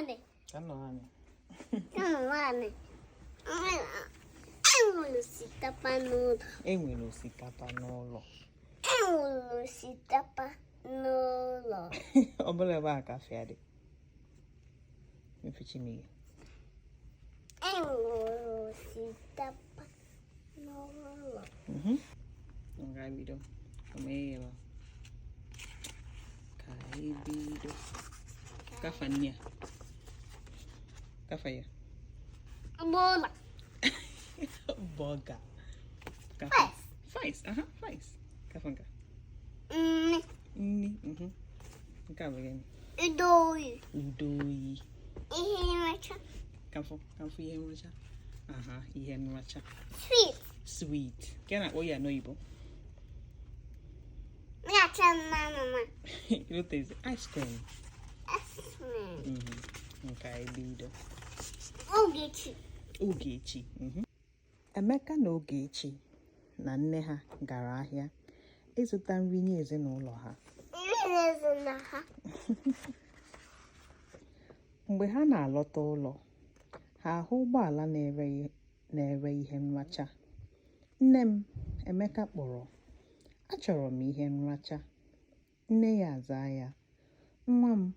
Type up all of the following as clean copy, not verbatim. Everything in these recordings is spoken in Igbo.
Naanị. Ka m nọrọ anị. Ka m nọrọ anị. Enwere osikapa n'ụlọ. Enwere osikapa n'ụlọ. Enwere osikapa n'ụlọ. Ọ bụrọ ebe a ka afa ya dị. Mepechi imi gị. Enwere osikapa n'ụlọ. Ka anyị bido. Omee ya. Ka anyị bido. Kee afa nni a. Kee afa ya. Bola. Burger. Kee afa. Fries. Aha, fries. Kee afa nke a. Nni. Nni. Nke a bụ gịnị? Ude oyi. Ude oyi. Ihe nracha. Ka m fụ, ka m fụ ihe nracha. Aha, ihe nracha. Sweet. Sweet. Kee ihe a na-akpọ ya n'oyibo? Nracha mmanụ. Ilotezi ice cream. Ice cream. Nke anyị bido. Ogechi. Ogechi. Emeka na Ogechi na nne ha gara ahịa ịzụta nri nye ezinụlọ ha. Mgbe ha na-alọta ụlọ, ha ahụ ụgbọala na-ere ihe nracha. Nne m, Emeka kpọrọ, achọrọ m ihe nracha. Nne ya azaa ya, nwa m,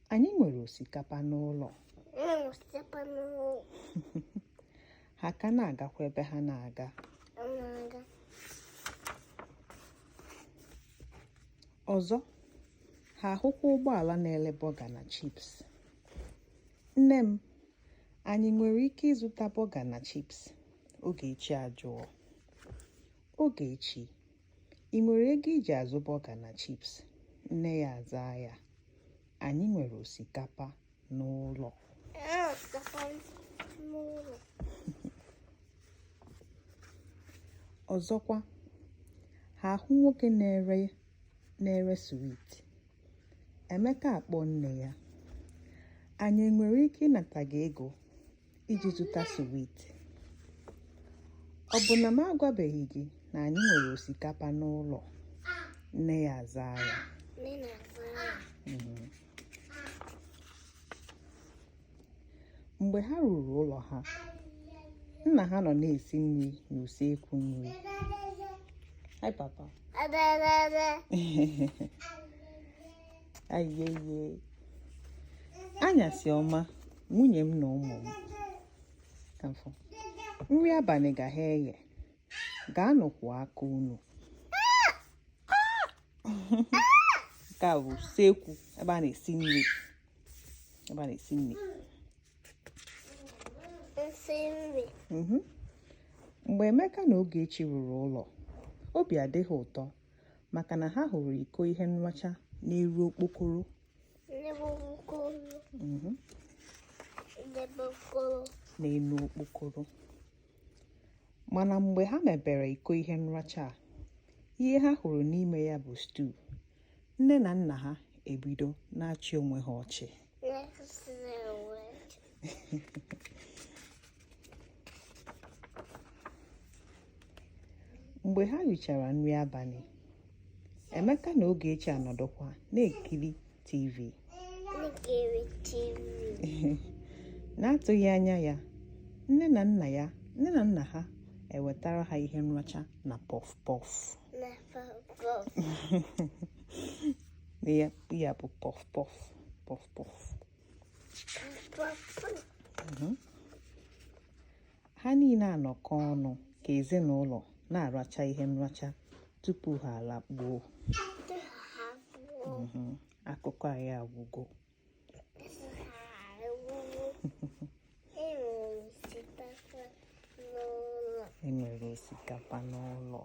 anyị nwere osikapa n'ụlọ. Ha ka na-agakwa ebe ha na-aga. Ọzọ, ha ahụkwa ụgbọala na-ele bọga na chips. Nne m, anyị nwere ike ịzụta bọga na chips? Ogechi ajụọ. Ogechi, ị nwere ego iji azụ bọga na chips? Nne ya azaa ya, anyị nwere osikapa n'ụlọ. Ọzọkwa, ha ahụ nwoke na-ere swiiti. Emeka akpọọ nne ya, anyị enwere ike ịnata gị ego iji zụta swiiti? Ọ bụ na m agwabeghị gị na anyị nwere osikapa n'ụlọ? Nne ya azaa ya. Mgbe ha ruru ụlọ ha, nna ha nọ na-esi nri n'usekwu nri. Hi, Papa. Ayeye. Anyasị ọma, nwunye m na ụmụ m. Ka m fụ. Nri abalị ga ha eye. Gaanụ kwọọ aka unu. Nke a bụ usekwu ebe a na-esi nri. Ebe a na-esi nri. Esi nri. Mgbe Emeka na Ogechi ruru ụlọ, obi adị ha ụtọ maka na ha hụrụ iko ihe nracha n'elu okpokoro. N'elu okpokoro. Mana mgbe ha mepere iko ihe nracha a, ihe ha hụrụ n'ime ya bụ stew. Nne na nna ha ebido na-achị onwe ha ọchị. Mgbe ha richara nri abalị, Emeka na Ogechi anọdụkwa na-ekiri TV. Na-atụghị anya ya, nne na nna ya nne na nna ha ewetara ha ihe nracha na puff puff. Ya bụ puff puff puff puff. Ha niile anọkọ ọnụ ka ezinụlọ na-aracha ihe nracha tupu ha alakpuo. Akụkọ anyị agwụgo. Enwere osikapa n'ụlọ.